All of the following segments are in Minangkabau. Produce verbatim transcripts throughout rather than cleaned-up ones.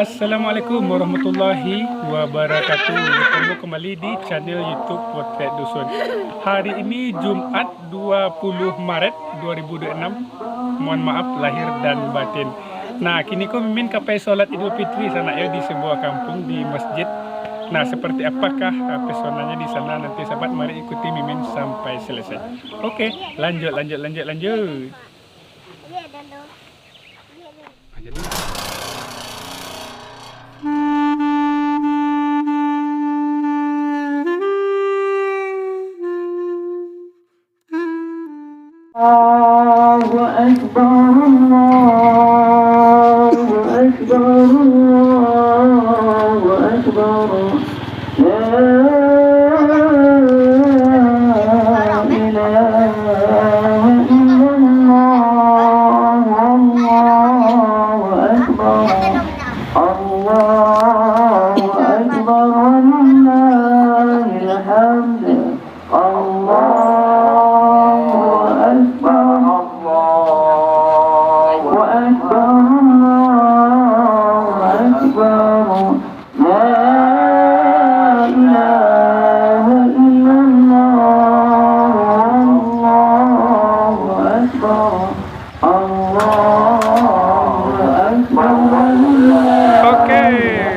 Assalamualaikum warahmatullahi wabarakatuh. Bertemu kembali di channel YouTube Potret Dusun. Hari ini Jumat dua puluh Maret dua ribu dua puluh enam. Mohon maaf lahir dan batin. Nah, kini ko Mimin ka pai solat Idul Fitri sanak yo di sebuah kampung di masjid. Nah, seperti apakah, eh, pesonanya di sana, nanti sahabat mari ikuti Mimin sampai selesai. Oke, lanjut, lanjut, lanjut, lanjut. الله أكبر، الله أكبر، الله أكبر. لا إله إلا الله، الله أكبر، الله أكبر، ولله الحمد. الله أكبر، الله أكبر، الله أكبر. لا إله إلا الله، الله أكبر، الله أكبر. Oke,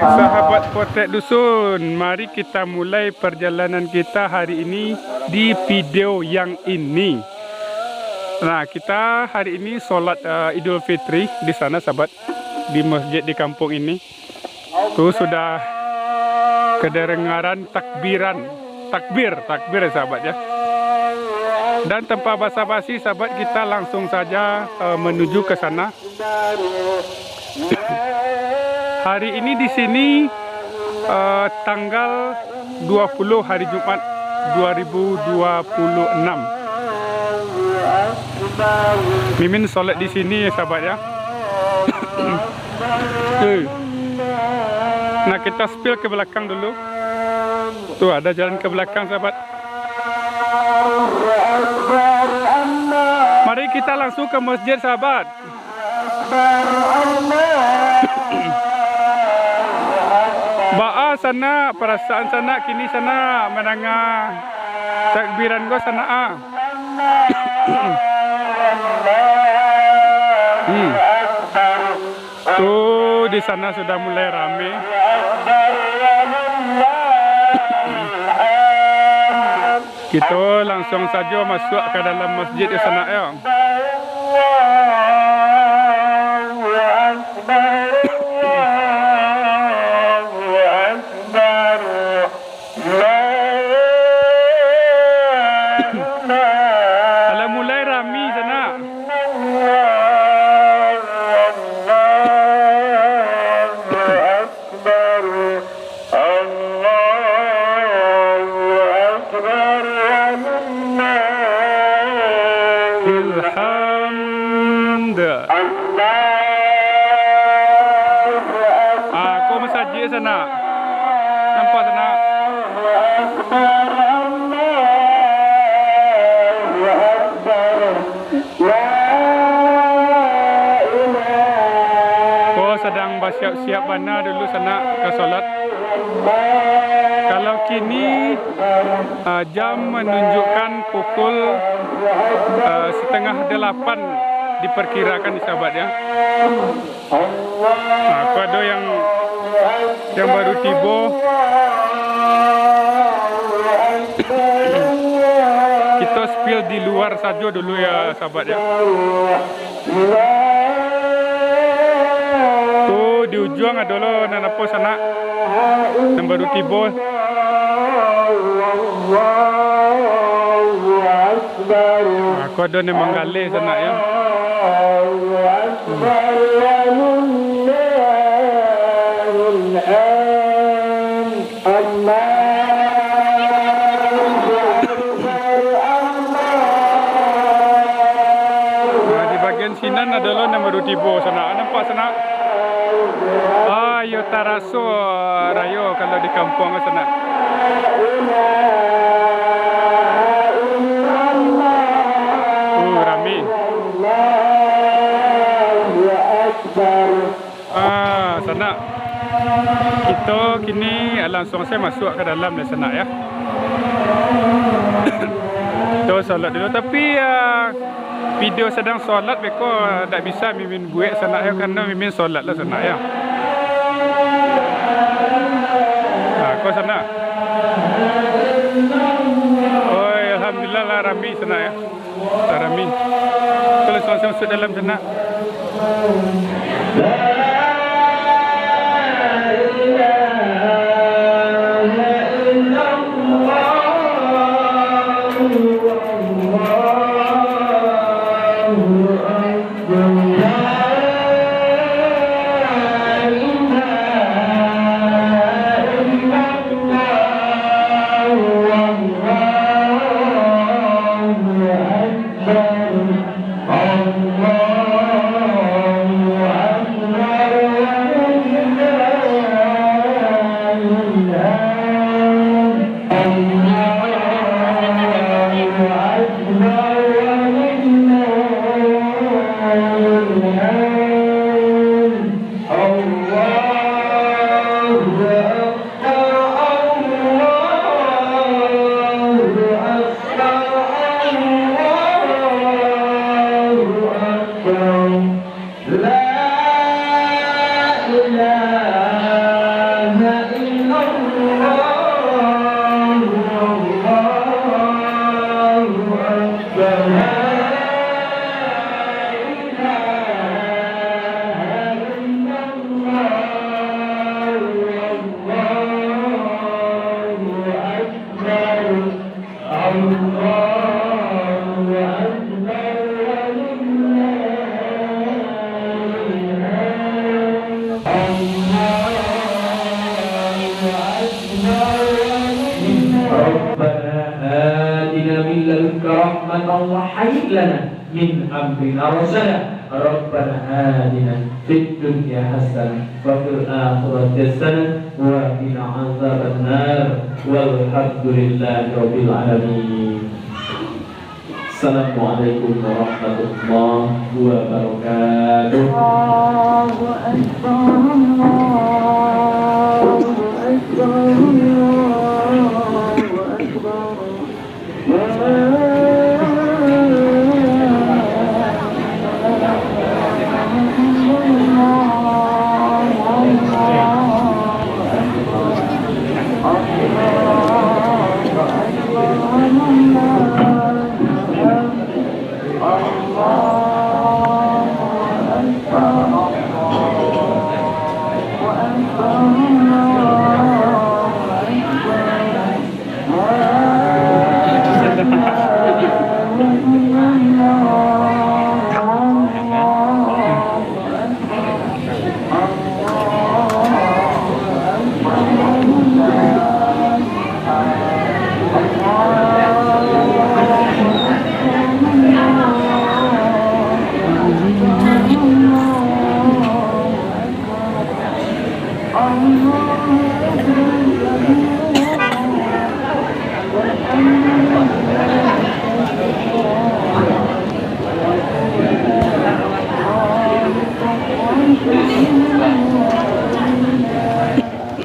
sahabat Potret Dusun, mari kita mulai perjalanan kita hari ini di video yang ini. Nah, kita hari ini sholat, eh, Idul Fitri di sana, sahabat, di masjid di kampung ini. Tu sudah kedengaran takbiran, takbir, takbir, sahabat, ya. Dan tanpa basa-basi, sahabat, kita langsung saja, eh, menuju ke sana. Hari ini di sini, eh, tanggal dua puluh hari Jumat dua ribu dua puluh enam. Mimin sholat di sini, sahabat, ya. Eh. Nah, kita spill ke belakang dulu. Tuh, ada jalan ke belakang, sahabat. Mari kita langsung ke masjid, sahabat. Baa sanak, perasaan sanak kini sanak mandanga takbiran ko sanak, ah. Hmm. Tu di sana sudah mulai rame. Kito langsung sajo masuak ka dalam masjid di sanak, yo. Alah, mulai rami sanak. Alhamdulillah. Ah, ko masajik sanak. Nampak sanak? Ko sadang basiap-siap bana dulu sanak ka solat. Kalau kini, ah, jam menunjukkan pukul, ah, setengah delapan diperkirakan, sahabat, ya. Nah, ko ado yang, yang baru tibo. Kito spill di luar sajo dulu ya, sahabat ya. Tu di ujuang ado lo nan apo sanak, nan baru tibo. Nah, ko ado nan manggaleh sanak ya. Nah, di bagian sinan ado lo nan baru tibo sanak. Nampak sanak? Ah, iyo taraso rayo kalau di kampuang sanak. Uh, rami. Ah, sanak. Kito kini langsuang sajo masuak ka dalam lah sanak, yo. Kito solat dulu, tapi, ah, video sadang solat beko dak bisa Mimin buek sanak, yo, karano Mimin solat lah sanak, yo. Nah, ko sanak. Oi, alhamdulillah lah rami sanak, yo. Tarami. Kalau suang-suang masuk dalam sanak. ربنا آتنا من لدنك رحمة وهيئ لنا من أمرنا رشدا. ربنا آتنا في الدنيا حسنة وفي الآخرة حسنة وقنا عذاب النار. والحمد لله رب العالمين. السلام عليكم ورحمة الله وبركاته. الله أكبر، الله أكبر، الله أكبر.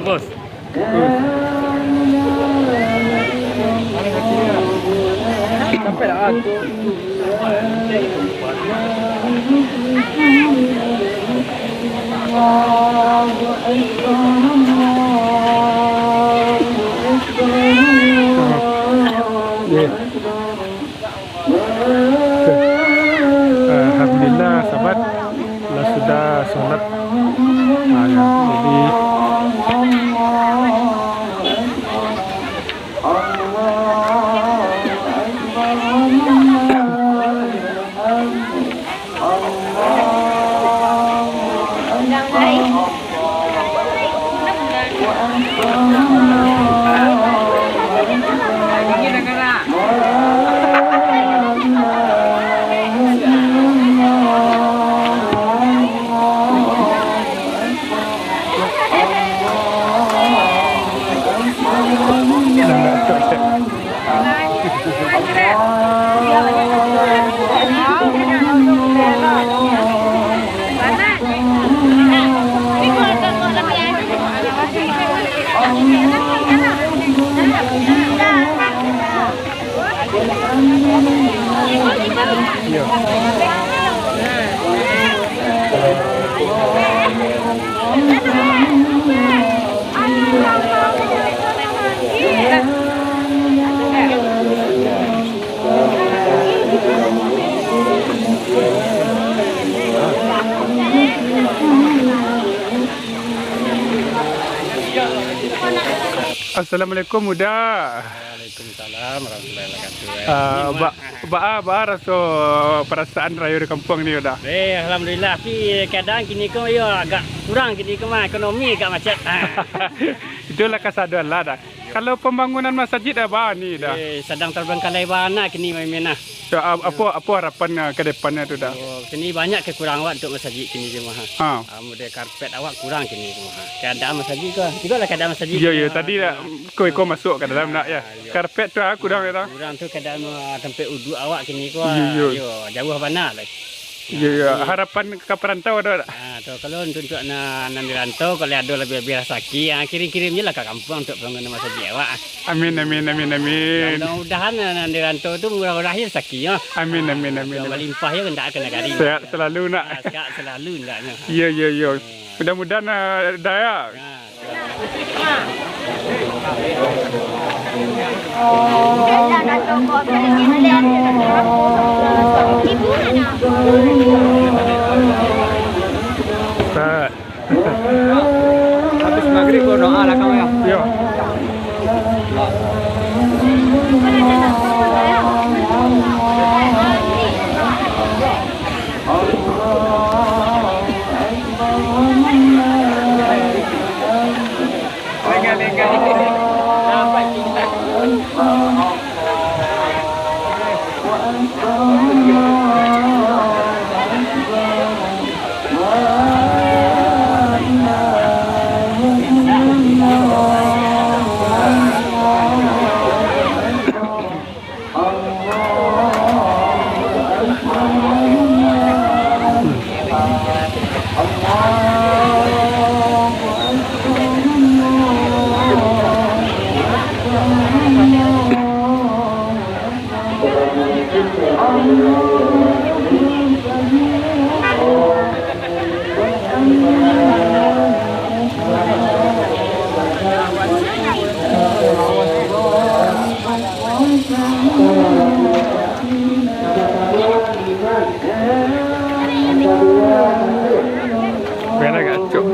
Bos. Alhamdulillah, sahabat, lah sudah sholat. Nah, ya, jadi Assalamualaikum, Uda. Waalaikumsalam warahmatullahi wabarakatuh. Ah, ba-, baa, baa raso parasaan rayo di kampuang ni, Uda? Eh, alhamdulillah. Tapi keadaan kini ko yo agak kurang kini ko mah, ekonomi agak macet. Ah. Itulah kasadoan lah, Da. Kalau pambangunan masajik dah baa ni, Da? Eh, sadang tabangkalai bana kini main-main nah. So, a-, apo, apo harapan, ah, ka depannyo tu, Da? Oh, kini banyak kakurangan awak untuak masajik kini tu mah. Ha. Ah, model karpet awak kurang kini tu mah. Keadaan masajik ko, tengoklah keadaan masajik. Iyo, iyo, tadi dah, ko, iko masuk ka dalam nak, yo. Ah, iyo. Karpet tu, ah, kurang, yo, Da? Kurang tu keadaan, ah, tampek uduk awak kini ko, iyo, iyo, ah, iyo, jauah bana lai. Iyo, iyo. Nah, jadi harapan ka parantau ado tak? Ah, tu, kalau untuak, untuak nan, nan di rantau, kalau ado labiah-labiah rasaki, ah, kirim-kirim je lah ka kampuang untuak bangunan masajik awak, ah. Amin, amin, amin, amin. Mudah-mudahan, ah, nan di rantau tu murah-murah je rasaki, yo. Amin, amin, amin, amin. Malimpah je, ndak ka nagari. Sehat selalu, nak. Ah, sehat selalu, ndaknyo. Iyo, iyo, iyo. Mudah-mudahan, ah, Da, yo. Ah. Ustaz. Habis magrib ko doa lah kau, yo? Yo. Bela gacok.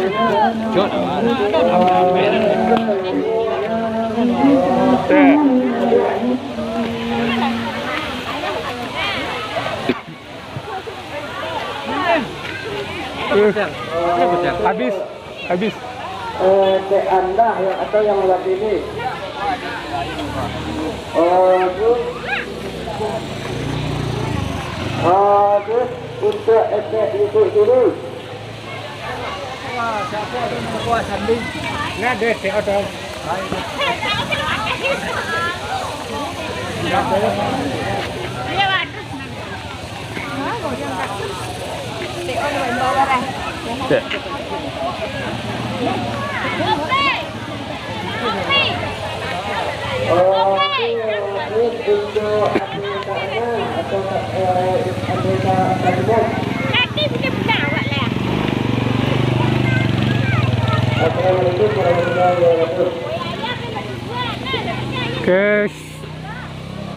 Cot. Eh, habis, habis. Eh, cek anda yang atau yang lewat ini. Oh, tu. Oh, tu. Untuk efek YouTube dulu. Oke,